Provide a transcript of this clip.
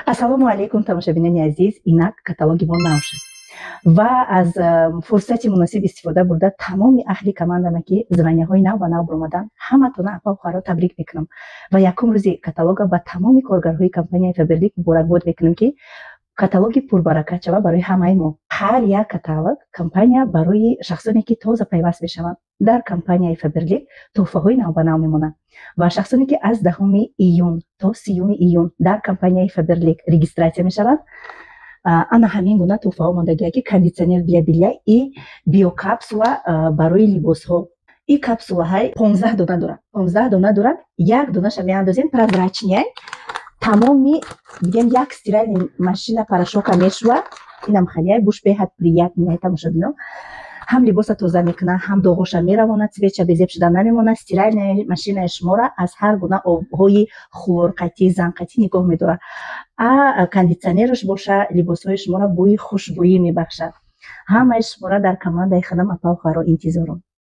Ассалому алайкум, тамошобинони азиз! Инак, каталоги мо нав шуд ва аз фурсати муносиб истифода бурда, тамоми аҳли командама, ки званияҳои нав ба нав баромаданд, ҳаматона, апа, хоҳаро, табрик мекунам ва якум рӯзи каталога ба тамоми коргарҳои компанияи Фаберлик муборакбод мекунам, ки каталоги пурбаракат шава барои ҳамаи мо. Ҳар як каталог компания барои шахсоне, ки тоза пайваст мешаванд дар компанияи Фаберлик, тӯҳфаҳои навбанав мемонад ва шахсоне, ки аз 10-уми июн то 30-уми июн дар компанияи Фаберлик регистрация мешаванд, ана ҳамин гуна тӯҳфаҳо мондагия, ки кондитсионер для белья и биокапсула барои либосҳо. И капсулаҳай 15 дона дорад, 15 дона дорад. Як донаша меандозем, прозрачный, тамоми, бигем, як стиральный машина порошока мешува. Инам халияй, буш беҳад приятный, тамошобино. Ҳам либоса тоза мекунад, ҳам доғоша меравонад, цветша безеб шуда намемонад. Стиральная машинаи шуморо аз ҳар гуна обҳои хлорқатӣ, занқатӣ нигоҳ медорад. А кондитсионераш боша, либосҳои шуморо бӯи хушбӯӣ мебахшад. Ҳамаи шуморо дар командаи худам, апау, хоҳаро, интизорам.